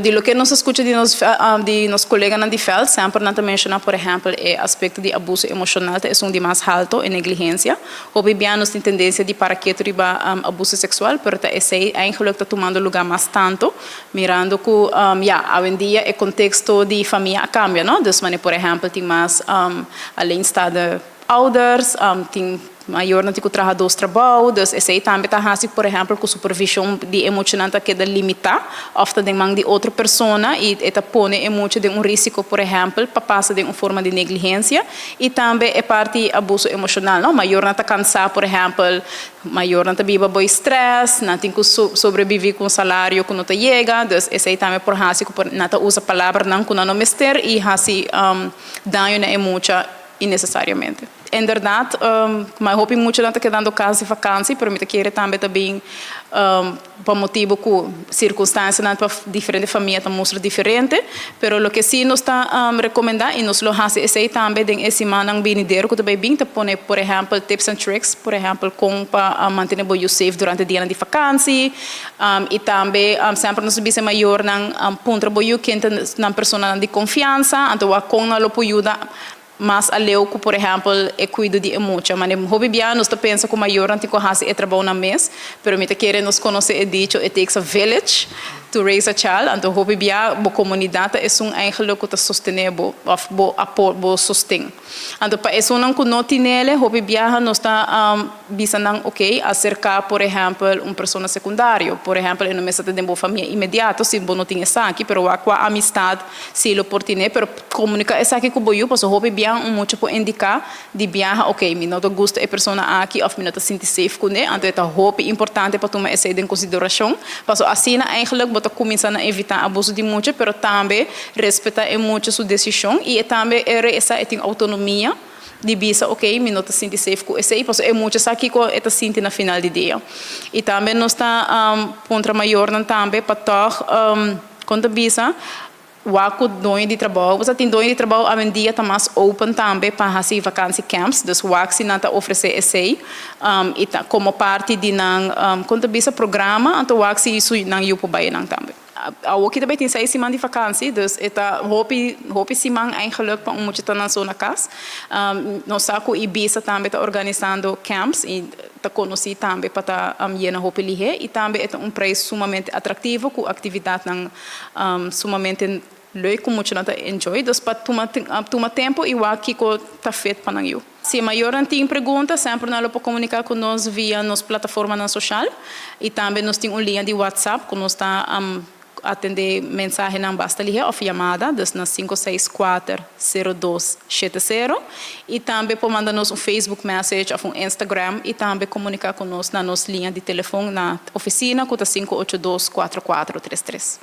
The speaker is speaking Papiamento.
Di loke nos a scucha di nos coleganan di veld, semper nan ta menciona, por ehempel, e aspecto di abuso emocional ta esun di mas halto y negligencia. Hopi bia nos tin tendencia di para keto riba abuso sexual, pero ta esey eigenlijk ta tumando lugar mas tanto, mirando cu ja, awendia e contexto di famia a cambia, no? Dus manera, por ehempel, tin mas alleenstaande ouders, tin mayornan tin cu traha dos trabou, dus esey tambe ta hasi, por ehempel, cu supervision di e muchanan ta keda limita, of ta den man di otro persona y ta pone e mucha den un risico, por ehempel, pa pasa den un forma di negligencia. Y tambe e parti abuso emocional, no? Mayornan ta cansa, por ehempel, mayornan ta biba bou stress, nan tin cu sobrevivi cu un salario cu no ta yega, dus esey tambe por hasi cu nan ta usa palabranan cu no mester y hasi daño na e mucha innecesariamente. Inderdaad, mas hopi muchanan ta kedando cas di vakantie, pero mi ta kere tambe tambe pa motibo cu circunstancianan pa diferente famia ta mustra diferente, pero loke si nos ta recomenda y nos lo hasi esey tambe den e siman benidero cu tambe bin ta pone, por ehempel, tips and tricks, por ehempel, con pa mantene bo safe durante dia di vakantie, y tambe semper nos bisa mayornan puntra bo yiu ken ta persona di confiansa, anto con nan lo por yuda mas aleu cu, por ehempel, e cuido di mucha. Mas hopi bia nos ta pensa cu mayornan tin cu hasi e trabou nan mes, pero mi ta kere nos conoce e dicho "It takes a village to raise a child". Anto hopi bia bo comunidad ta esun eigenlijk cu ta sostene bo of bo apo bo sosten. Anto pa esunnan cu no tin'e, hopi bia nos ta bisa nan, ok, acerca, por ehempel, un persona secundario, por ehempel, e no mester ta den bo famia inmediato si bo no tin esaki, pero cu amistad si lo por tin'e, pero comunica esaki cu bo yiu, paso hopi bia un mucha por indica di biaha, ok, mi no ta gusta e persona aki of mi no ta sinti safe cune. Anto ta hopi importante pa tuma esey den consideracion, paso asina eigenlijk bo ta cuminsa na evita abuso di mucha, pero tambe respeta e mucha su decision y tambe esa tin autonomia di bisa, ok, mi no ta sinti safe cu esey, paso e mucha sa kico e ta sinti na final di dia. Y tambe nos ta puntra mayornan tambe pa toch con ta bisa, wak cu doño di trabou, bo tin doño di trabou awendia ta mas open tambe pa hasi vakantie camps, dus wak si nan ta ofrece esey y ta, como parti di nan con ta bisa, programa, anto wak si su nan yiu por bay nan tambe. Aki tambe tin 6 siman di vakantie, dus e ta hopi hopi siman eigenlijk pa un mucha ta nan so na cas. Nos sa cu Ibisa tambe ta organisando camps y ta conoci tambe pa ta yena hopi lihe y tambe ta un prijs sumamente atractivo cu actividadnan sumamente leuk cu muchanan ta enjoy. Dus pa tuma tempo y wak kico ta fit pa nan yiu. Si mayornan tin pregunta, semper nan por comunica cu nos via nos plataformanan social y tambe nos tin un liña di WhatsApp cu nos ta atende mensahenan basta lihe of yamada, dus na 564 0270, y tambe por manda nos un Facebook message of un Instagram y tambe comunica cu nos na nos liña di telefon na oficina cu ta 582 4433.